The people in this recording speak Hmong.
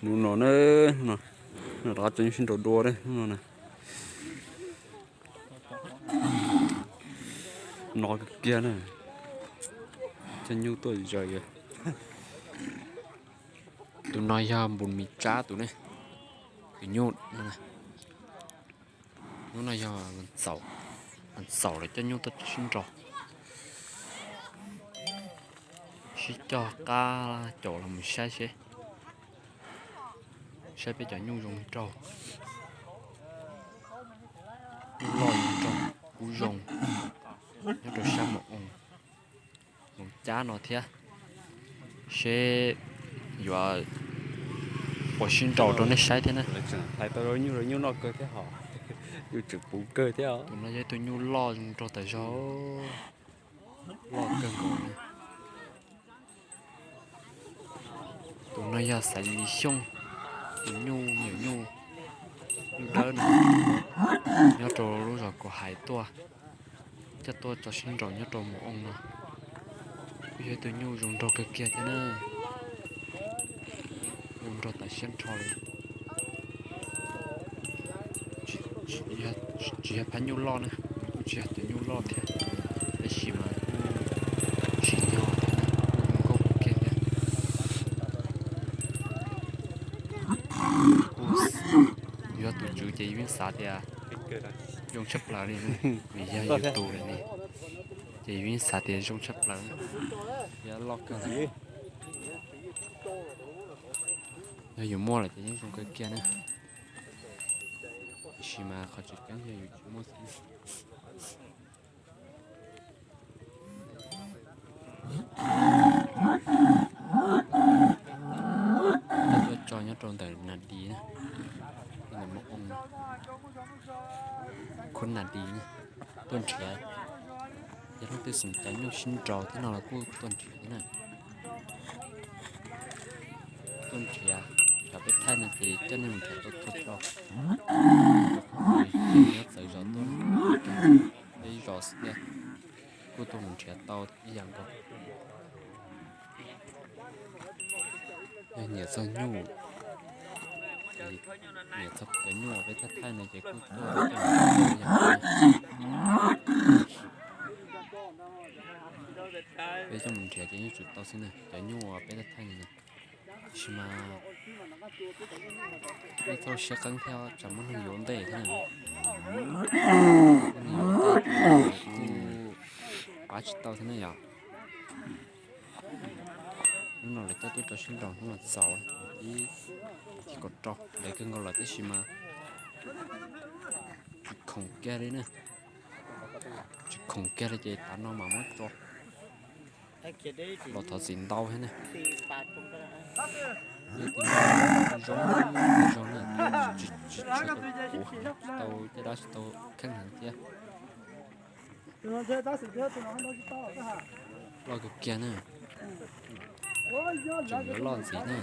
Hnub no na, no rov qab coj nyuj sib nraus dua na, hnub no na. No kiag na, coj nyuj tuaj zaws. Tus no yog npus mis tsab tus ne, tus nyuj. Hnub no yog txaum, txaum lawv coj nyuj tuaj sib nraus, sib coj qab caum los mus saib seb, saib peb cov nyuj zoo nraug, nyuj loj zoo nraug, kub zoo, nyob rau sab Mus Oo, Moos Cab no thiab, seb yuav ua sib nraus rau nej saib thiab na. Lawv tseem hlais tau nyuj, nyuj noj kawg thiab hos, nyuj tseem puv kawg thiab os. Tus no yog ib tug nyuj loj zoo nraug tas zog, loj kawg nkaus na. Tus no yog Xaiv Lis Xyooj, tus nyuj me nyuam nyuj, nyuj dawb no, nyob rau lub zos Kaus Hais tuaj, coj tuaj tso sib nraus nyob rau Mus Oo no. Kuj yog ib tug nyuj zoo nraug kawg kiag thiab na, zoo nraug tas siab nrho li. Tsis yog phab nyuj loj na, kuj tsis yog cov nyuj loj thiab, tab sis mas kuj tsim nyog thiab, kuj zoo nkauj kawg kiag thiab. Kuj yog tus tswv ces yus yeej xav tias zoo tshaj plaws li, vim yog yus tus lawm ne, ces yus yeej xav tias zoo tshaj plaws, yog loj kawg li. Yog yus muaj lawm ces yeej zoo kawg kiag na, tiam sis mas qhov tseem ceeb yog yus tsis muaj xwb. Coj tuaj tso nyob rau ntawm Nas Dis na, ntawm Mus Oo, khub Nas Dis na, tuaj nrhiav. Yog leej twg xav cov nyuj sib nraus thiab no los kuj tuaj nrhiav thiab na. Tuaj nrhiav, cov peb thaij no ces coj nej mus nrhiav tau txhua txhua, nyob txawv zos tuaj, peb zos xwb thiab, kuj tuaj mus nrhiav tau ib yam nkaus. Yog nyiam txog nyuj, nyiam txog cov nyuj uas peb thaij thaij no ces kuj tuaj peb coj mus nrhiav tau ib yam nkaus. Peb coj mus nrhiav ces yeej tsum tau xwb na, cov nyuj uas peb thaij thaij no na. Tiam sis mas nej txhob siab qeeb thiab, tsam muaj neeg yuav ntej thiab na. Muaj neeg yuav ntej ces kuj pab tsis tau thiab na yom. Hnub no lawv coj tuaj tso sib nraus hnub no txaus, ib thib kaum rau, ntev kawg nkaus lawm tab sis mas tsis khoom kiag li na. Tsis khoom kiag li ces tav no mam muab tso los thov txim ntau thiab na. Yog tus zoo zoo na, tsis tshua tau puv heev, tsis tau caj dab tsis tau kheej heev thiab. Loj kawg kiag na, tseem yuav loj ntxiv na.